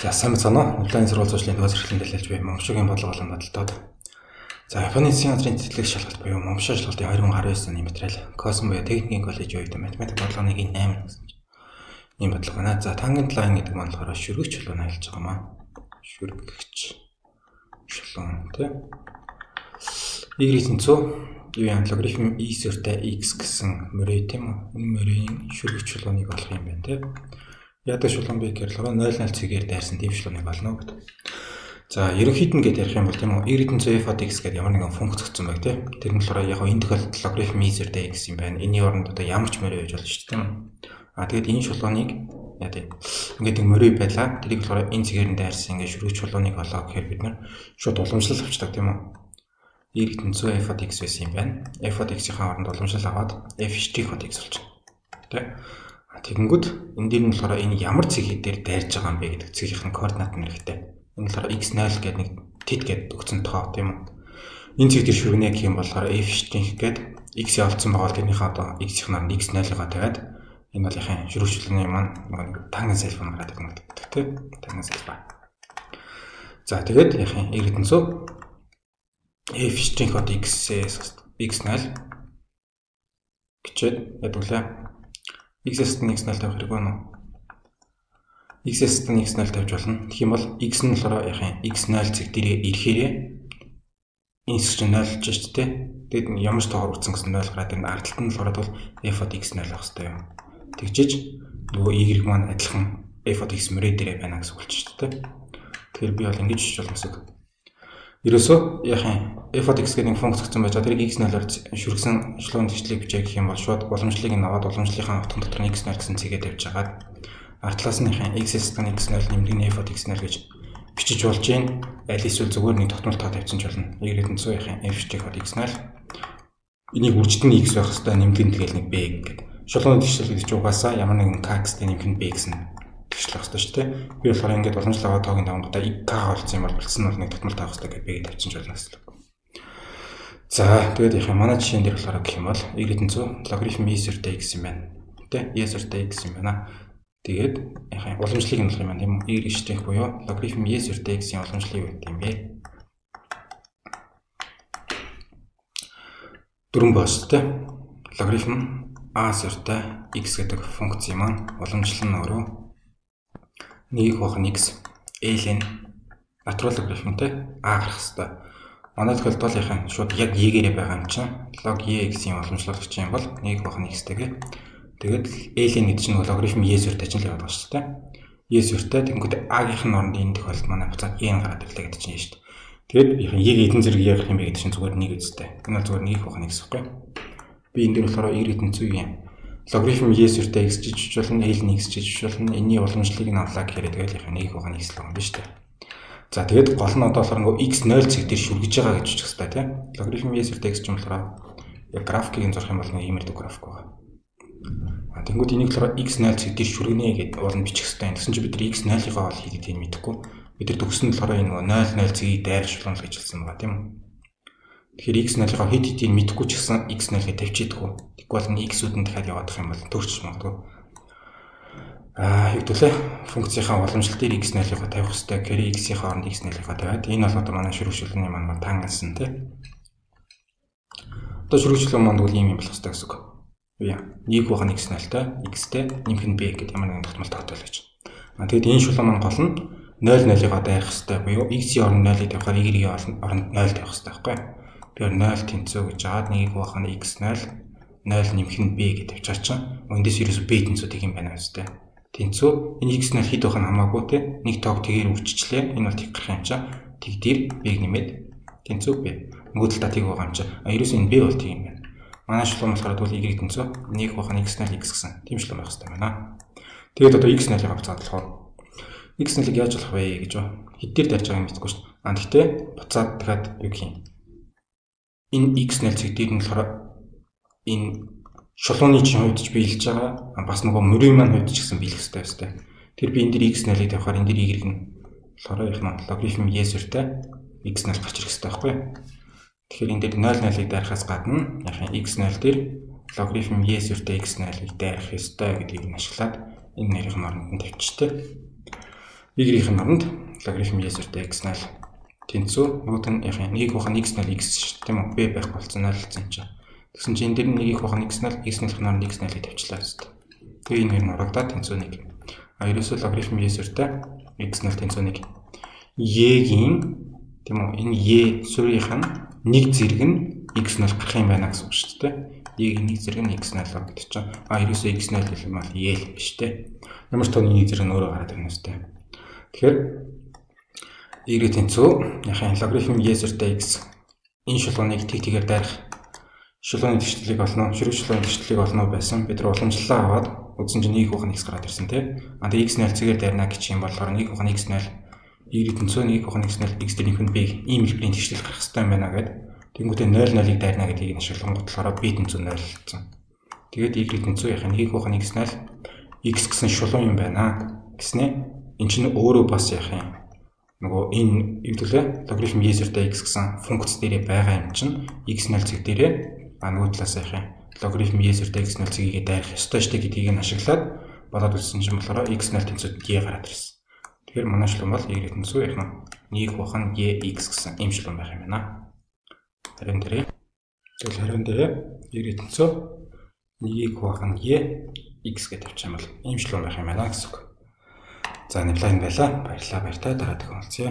За сайн байцгаана уу? Онлайн сургууль зуршлын дугаар зэрэглэлийн дэлгэж буй Момшогийн бодлого болон бодолтоод. За Японы засгийн газрын тэтгэлэг шалгалт буюу Момшо шалгалтын 2019 оны материал Космо буюу техникийн коллежийн үед математик бодлого 1-8 гэсэн чинь ийм бодлого байна. За tangent line гэдэг маань болохоор шүргэгч чулуун ажиллаж байгаа маа. Шүргэгч чулуун тий. Y тэнцүү юу юм логарифм e сүртэй x гэсэн мөрөө тийм үү? Энэ мөрийн шүргэгч чулууныг олох юм байна тий. Яадаг шулуун бэ гэхээр болохоор 0 0 цэгээр дайрсан тийм шулууныг олно гэдэг. За ерөнхийд нь гээд ярих юм бол тийм үү y тэнцүү f от x гэдэг ямар нэгэн функц өгсөн байх тийм. Тэр нь болохоор яг энэ тохиолдолд логарифм e сүртэй x юм байна. Энийн оронд одоо ямар ч мөрөө байж болно шүү дээ тийм үү. А тэгээд энэ шулууныг яа тийм ингээд нэг мөрөө байлаа. Тэрийг болохоор энэ цэгээр нь дайрсан ингээд шүргэж шулууныг олоо гэхээр бид нар шууд уламжлал авчдаг тийм үү. Y тэнцүү f от x байсан юм байна. F от x-ийн оронд уламжлал аваад f штрих от x болчихно. Тэ? Тэгэнгүүт энэ дээр нь болохоор энэ ямар цэг дээр дайрж байгаа юм бэ гэдэг цэгийнх нь координат нь хэрэгтэй. Энэ болохоор x0 гэдэг нэг тэд гэдэг өгсөн тоо тийм үү. Энэ цэг дээр шүргэнэ гэх юм болохоор f штрих гээд x-ийг олцсон байгаа бол тэрнийхээ одоо x-ийн оронд x0-ыг тавиад энэ бол яхаа шүргчлэний маань нэг тангенс альфа гараад ирнэ гэдэг тийм тангенс альфа. За тэгээд яхаа y тэнцүү f штрих от x-ээс x0 гэчээд ядуулаа. X-ээс нь x0 тавих хэрэг байна уу? X-ээс нь x0 тавьж болно. Тэгэх юм бол x нь болохоор яхаа x0 цэг дээрээ ирэхээрээ энэ хэсэг чинь 0 болж шүү дээ. Тэгэд ямар ч тоогоор үтсэн гэсэн 0 гараад ирнэ. Ард талд нь болохоор бол f от x0 авах хэрэгтэй юм. Тэгжиж нөгөө y маань адилхан f от x мөрөө дээрээ байна гэсэн үг болчих шүү дээ. Тэгэхээр би бол ингэж бичиж болно гэсэн үг. Ерөөсөө яхаа f от x гэдэг нэг функц өгсөн байж байгаа. Тэрийг x0-оор шүргсэн шулуун тэгшлийг бичээ гэх юм бол шууд уламжлалыг нь аваад уламжлалынхаа утган дотор нь x0 гэсэн цэгээ тавьж хагаад ард талаас нь яхаа x-ээс нь x0 нэмдэг нь f от x0 гэж бичиж болж гин. Аль эсвэл зүгээр нэг тогтмол тоо тавьсан ч болно. Y тэнцүү яхаа f штрих от x0 энийг үржид нь x байх хэвээр нэмдэг нь тэгэл нэг b гэдэг. Шулууны тэгшил гэдэг чинь угаасаа ямар нэгэн k x-тэй нэмэх нь b гэсэн тэгшил байх хэвээр шүү дээ. Би болохоор ингээд уламжлал аваад тоогийн давангуудаа k олцсон юм бол үлдсэн нь бол нэг тогтмол таах хэвээр гэдэг b-г тавьсан ч болно гэсэн үг. За тэгээд яхаа манай жишээн дээр болохоор гэх юм бол y тэнцүү логарифм e сүртэй x юм байна. Тэ e сүртэй x юм байна. Тэгээд яхаа уламжлалыг нь болох юм байна тийм үү? Y штрих буюу логарифм e сүртэй x-ийн уламжлалыг юу гэдэг юм бэ? Дөрвөн боос тэ логарифм a сүртэй x гэдэг функц маань уламжлал нь өөрөө 1 хуваах нь x ln натурал логарифмтэй a гарах хэвээр. Манай тохиолдолд яхаа шууд яг e-гээрээ байгаа юм чинь log e x-ийн уламжлал гэж юм бол 1 хуваах нь x-тэйгээ. Тэгээд ln гэдэг чинь логарифм e сүртэй чинь л яваад байгаа шүү дээ. E сүртэй тэгэнгүүт a-гийнх нь оронд энэ тохиолдолд манай буцаад e нь гараад ирлээ гэдэг чинь шүү дээ. Тэгээд яхаа e-г эдэн зэрэг e гарах юм бэ гэдэг чинь зүгээр 1 үстэй. Энэ бол зүгээр 1 хуваах нь x гэхгүй. Би энэ дээр болохоор y тэнцүү юм. Логарифм e сүртэй x жиж болно, ln x жиж болно. Энийн уламжлалыг нь авлаа гэхээр тэгэл яхаа 1 хуваах нь x л байгаа юм биш үү? За тэгээд гол нь одоо болохоор нөгөө x0 цэг дээр шүргэж байгаа гэж бичих хэрэгтэй тийм. Логарифм e сүртэй x ч юм болохоор яг графикийг нь зурх юм бол нэг иймэрхүү график байгаа. А тэнгууд энийг болохоор x0 цэг дээр шүргэнэ гэдээ уул нь бичих хэрэгтэй. Тэгсэн чинь бид нар x0-ийнхоо бол хэд гэдгийг мэдэхгүй. Бид нар төгсөн нь болохоор энэ нөгөө 0 0 цэгийг дайрах шулуун л гэж хэлсэн байгаа тийм үү? Тэгэхээр x0-ийнхоо хэд хэдийг мэдэхгүй ч гэсэн x0-ыг тавьчих идэггүй. Тэгвэл бол энэ x-үүд нь дахиад яваадах юм бол төрчих магадгүй. Аа хэвдүүлээ. Функцийнхаа уламжлал дээр x0-ыг тавих хэрэгтэй. Тэгэхээр x-ийн оронд x0-ыг тавиад энэ бол одоо манай шүргшүүлний маань тангенс нь тий. Одоо шүргшүүлэн маань бол ийм юм болох хэрэгтэй гэсэн үг. Юу юм? 1 хуваах нь x0-тай, x-тэй нэмэх нь b гэдэг ямар нэгэн тогтмол тоотой л гэж. Аа тэгэд энэ шулуун маань гол нь 0 0-ыг дайрах хэрэгтэй буюу x-ийн оронд 0-ыг тавихаар y-ийн оронд 0 тавих хэрэгтэй байхгүй юу? Тэгэхээр 0 тэнцүү гэж аваад 1 хуваах нь x0 0 нэмэх нь b гэж тавьчаар чинь эндээс ерөөсө b тэнцүү тэг юм байна үстэй. Тэнцүү энэ x0 хэд байх нь хамаагүй те нэг тоог тэгээр үрчичлээ. Энэ бол тэг гарах юм чинь тэг дээр b-г нэмээд тэнцүү b. Нөгөө талдаа тэг байгаа юм чинь ерөөсө энэ b бол тэг юм байна. Манай шулуун болохоор тэгвэл y тэнцүү 1 хуваах нь x0 x гэсэн тийм шулуун байх хэрэгтэй байна. Тэгээд одоо x0-ыг буцаад болохоор x0-ыг яаж олох вэ гэж хэд дээр дайрч байгааг мэдэхгүй шүү дээ. А тэгтээ буцаад дахиад юу гэх юм? Энэ x0 цэг дээр нь болохоор энэ шулууны чинь хувьд ч биелж байгаа. Бас нөгөө мөрийн маань хувьд ч гэсэн биелэх хэрэгтэй өстэй. Тэр би энэ дээр x0-ыг тавихаар энэ дээр y нь болохоор их маань логарифм e сүртэй x0 гарч ирэх хэрэгтэй байхгүй юу? Тэгэхээр энэ дээр 0 0-ыг дайрахаас гадна яхаа x0 дээр логарифм e сүртэй x0-ыг дайрах ёстой гэдгийг нь ашиглаад энэ нарийн оронд нь тавьчихтэй. Y-ийн оронд логарифм e суурьтай x0 тэнцүү нөгөөт нь яг 1 хуваах нь x0 x шүү дээ, тийм үү? B байхгүй болсон, 0 болсон юм чинь. Тэгсэн чинь энэ дээр 1 хуваах нь x0, x0-ын оронд x0-ыг тавьчлаа гэсэн. Тэгээ энэ хоёр нь урагдаад тэнцүү 1. А ерөөсөө логарифм e суурьтай x0 тэнцүү 1. E-гийн, тийм үү? Энэ e суурийнх нь нэг зэрэг нь x0 гарах юм байна гэсэн үг шүү дээ. E-гийн нэг зэрэг нь x0 гэдэг чинь а ерөөсөө x0 гэх юм бол e л биш үү? Ямар ч тооны нэг зэрэг нь өөрөө гараад ирнэ үстэй. Тэгэхээр y тэнцүү яхаа логарифм e суурьтай x энэ шулууныг тэг тэгээр дайрах шулууны тэгшлэлийг олно, ширхэг шулууны тэгшлэлийг олно байсан. Бид нар уламжлалаа аваад үзсэн чинь 1 хуваах нь x гараад ирсэн, тий. А тэгээ x0 цэгээр дайрна гэж юм болохоор 1 хуваах нь x0 y тэнцүү 1 хуваах нь x0 x дээр нэмэх нь b ийм хэлбэрийн тэгшлэл гарах хэрэгтэй юм байна гэд. Тэнгүүтээ 0 0-ыг дайрна гэдгийг нь ашиглан болохоор b тэнцүү 0 болсон. Тэгээд y тэнцүү яхаа 1 хуваах нь x0 x гэсэн шулуун юм байна гэснээ эн чинь өөрөө бас яах юм нөгөө энэ юу төлөө логарифм e суурьтай x гэсэн функц дээрээ байгаа юм чинь x0 цэг дээрээ а нөгөө талаас яах юм логарифм e суурьтай x0 цэгийг дайрах ёстой штэ гэдгийг нь ашиглаад болоод үзсэн чинь болохоор x0 тэнцүү e гараад ирсэн. Тэгэхээр манай шулуун бол y тэнцүү яах нь 1 хуваах нь e x гэсэн ийм шулуун байх юм байна. Харин дээрээ тэгэл харин дээрээ y тэнцүү 1 хуваах нь e x гэж тавьчих юм бол ийм шулуун байх юм байна гэсэн үг. За, нэплайн байлаа. Баярлалаа, баяртай, дараа дахин уулзъя.